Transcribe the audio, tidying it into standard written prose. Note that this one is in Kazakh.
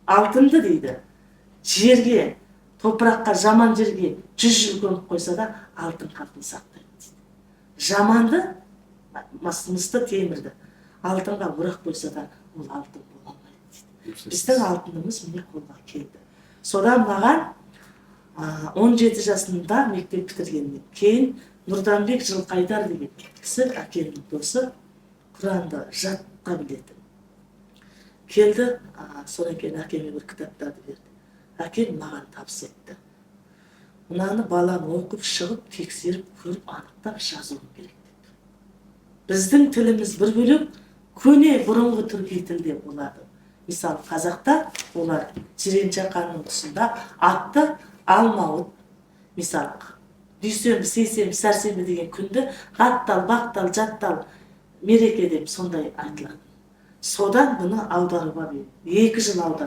Алтынды, дейді, жерге, топыраққа, жаман жерге 100 жыл көміп қойса да, алтын қалпын сақтайды, дейді. Жаманды, мысты, темірді алтынға орақ қойса да, ол алтын бола алмайды, дейді. Біздің алтынымыз, міне, қолға келді. Содан маған 17 жасымда, мектеп бітіргеннен кейін, Нұрданбек Жылқайдар деген кісі, әкемнің досы, Құранды жатқа білетін, келді. Содан кейін әкеме бір кітаптарды берді. Әкем маған табыс етті: «Мынаны, балам, оқып шығып, тексеріп көріп, анықтап жазуың керек», — деп. Біздің тіліміз бір бөлек, көне, бұрынғы түрки тілде болады. Мысалы, қазақта олар Жиренше ханның тұсында атты алмауыт, мысалы, дүйсенбі, сейсенбі, сәрсенбі деген күнді ғаттал, бақтал, жаттал, мереке деп сондай айтылады. Содан бұны аударуға мен 2 жыл аудардым.